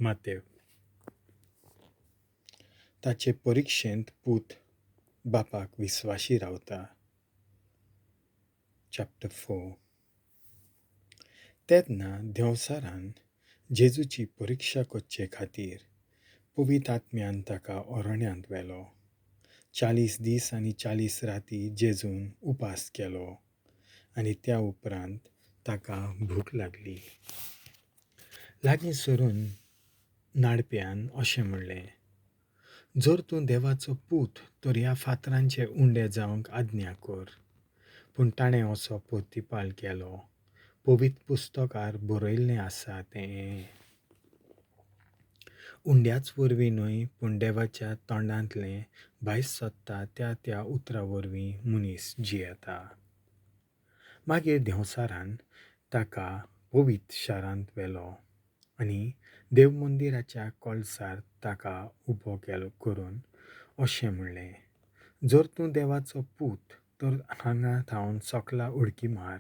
मातेव. ताचे परिक्षेंत पूत बापाक विस्वाशी रावता. चॅप्टर 4. तेन्ना देंवचारान जेजूची परिक्षा करचे खातीर पवित्र आत्म्यान ताका अरण्यांत व्हेलो. 40 दीस आनी 40 राती जेजून उपास केलो आनी त्या उपरांत ताका भूक लागली. लागीं सरून नाडप्यान अशें म्हणलें, जर तूं देवाचो पूत तर ह्या फातरांचे उंडे जावंक आज्ञा कर. पूण ताणें असो प्रतिपाल केलो, पवित्र पुस्तकार बरयल्लें आसा तें उंड्याच वरवीं न्हय पूण देवाच्या तोंडांतलें भायस सोदता त्या त्या उतरा वरवीं मनीस जियेता. मागीर देंवचारान ताका पवित्र शारांत व्हेलो आनी देवमंदिराच्या कळसार ताका उबो केलो करून अशें म्हणलें, जर तूं देवाचो पूत तर हांगा थावन सकला उडकी मार,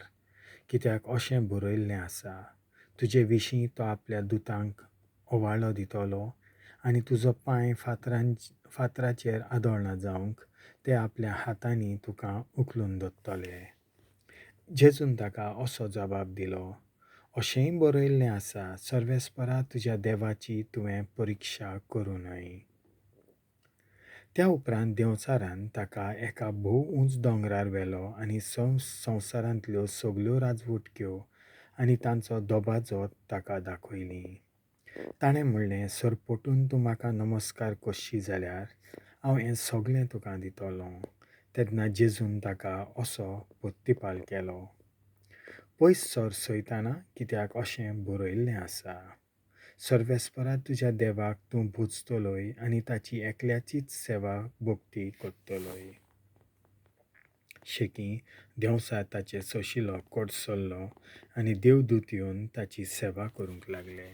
कित्याक अशें बरयल्लें आसा, तुजे विशीं तो आपल्या दुतांक ओवाळो दितलो आनी तुजो पांय फातराचेर आदळना जावंक ते आपल्या हातांनी तुका उखलून दवरतले. जेजून ताका असो जबाब दिलो, अशेंय बरयल्लें आसा, सर्वेस्परा तुज्या देवाची तुवें परिक्षा करूं न्हय. त्या उपरांत देंवचारान ताका एका भोव उंच दोंगरार व्हेलो आनी संवसारांतल्यो सगल्यो राजवटक्यो आनी तांचो दबाजो ताका दाखयली. ताणें म्हणलें, सरपटून तूं म्हाका नमस्कार करशी जाल्यार हांव हें सगलें तुका दितलों. तेन्ना जेजून ताका असो प्रतिपाल केलो, पयस सर सयताना, कित्याक अशें बरयल्लें आसा, सर्वेस्परा तुज्या देवाक तूं पुजतलोय आनी ताची एकल्याचीच सेवा भक्ती करतलोय. शेकी देंवचार ताचे सोशिलो कडसरलो आनी देवदूत येवन ताची सेवा करूंक लागले.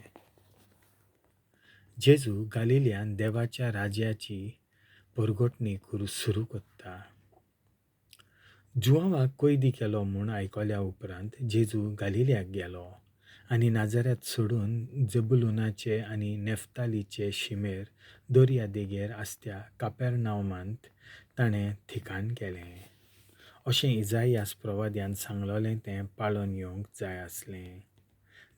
जेजू गालिलियान देवाच्या राज्याची परगटणी सुरू करता. जुआंवाक कैदी केलो म्हूण आयकल्या उपरांत जेजू गालिलियाक गेलो आनी नाजाऱ्यात सोडून जबुलुनाचे आनी नेफ्तालीचे शिमेर दर्या देगेर आसत्या कापेरनावमांत ताणें ठिकाण केलें. अशें इजायास प्रवाद्यान सांगलोलें तें पाळून येवंक जाय आसलें.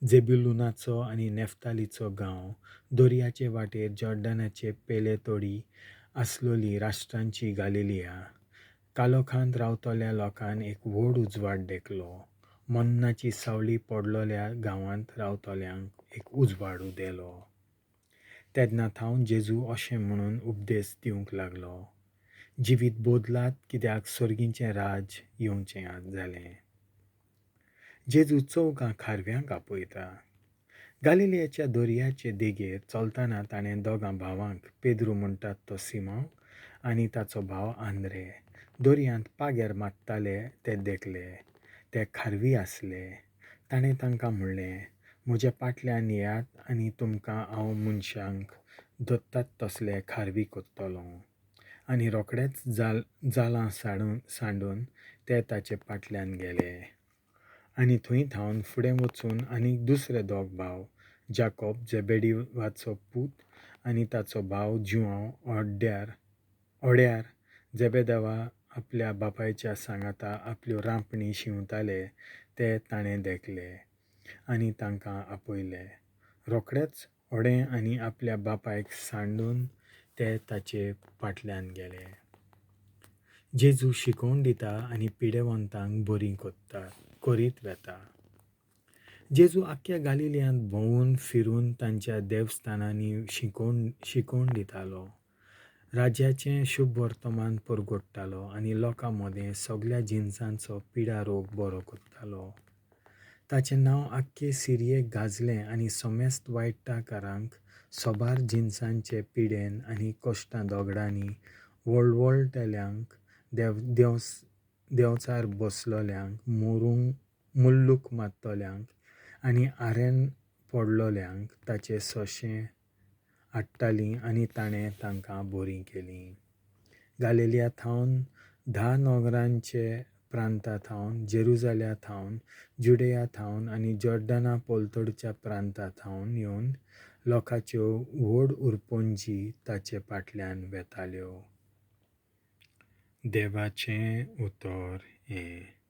जेबुलुनाचो आनी नेफ्तालीचो गांव दर्याचे वाटेर जॉर्डनाचे पेले तोडी आसलोली राष्ट्रांची गालिलिया कालोखांत रावतल्या लोकान एक व्हड उजवाड देखलो. मन्नाची सावळी पडलोल्या गांवांत रावतल्यांक एक उजवाड उदेलो. तेन्ना थावन जेजू अशें म्हणून उपदेश दिवंक लागलो, जिवीत बदलात, कित्याक सर्गीचें राज येवचें जालें. जेजू चवगां खारव्यांक आपयता. गालिलियाच्या दर्याचे देगेर चलतना ताणें दोगां भावांक, पेद्रू म्हणटात तो सिमांव आनी ताचो भाव आंद्रे, दर्यांत पाग्यार मारताले ते देखले. ते खारवी आसले. ताणें तांकां म्हणलें, म्हज्या पाटल्यान येयात आनी तुमकां हांव मनशांक धरतात तसले खारवी करतलों. आनी रोखडेच जालां सांडून ते ताचे पाटल्यान गेले. आनी थंय थावन फुडें वचून आनीक दुसरे दोग भाव, जाकोब जेबेडिवाचो पूत आनी ताचो भाव जुआंव, ओड्यार जेबेदेवा आपल्या बापायच्या सांगाता आपल्यो रांपणी शिंवताले ते ताणें देखले आनी तांकां आपयले. रोखडेच होडें आनी आपल्या बापायक सांडून ते ताचे फाटल्यान गेले. जेजू शिकोवन दिता आनी पिडेवंतांक बरीं करीत वेता. जेजू आख्ख्या गालिलियांत भोंवून फिरून तांच्या देवस्थानांनी शिकोवन दितालो, राज्याचें शुभ वर्तमान परगट्टालो आनी लोकां मदें सगल्या जिनसांचो पिडा रोग बरो करतालो. ताचें नांव आख्खे सिरियेक गाजलें आनी समेस्त वायटकारांक सोबार जिनसांचे पिडेन आनी कश्टां दोगडांनी वळवळटल्यांक, देंवचार बसलोल्यांक, मुल्लूक मारतल्यांक आनी आरेन पडलोल्यांक ताचे सोशे हाडटालीं आनी ताणें तांकां बरीं केलीं. गालिलिया थावन 10 नगरांचे प्रांता थावन, जेरुजाल्या थावन, जुडेया थावन आनी जॉर्डना पलतडच्या प्रांता थावन येवन लोकाच्यो व्हड उरपोंजी ताचे पाटल्यान वेताल्यो. देवाचें उतोर हें.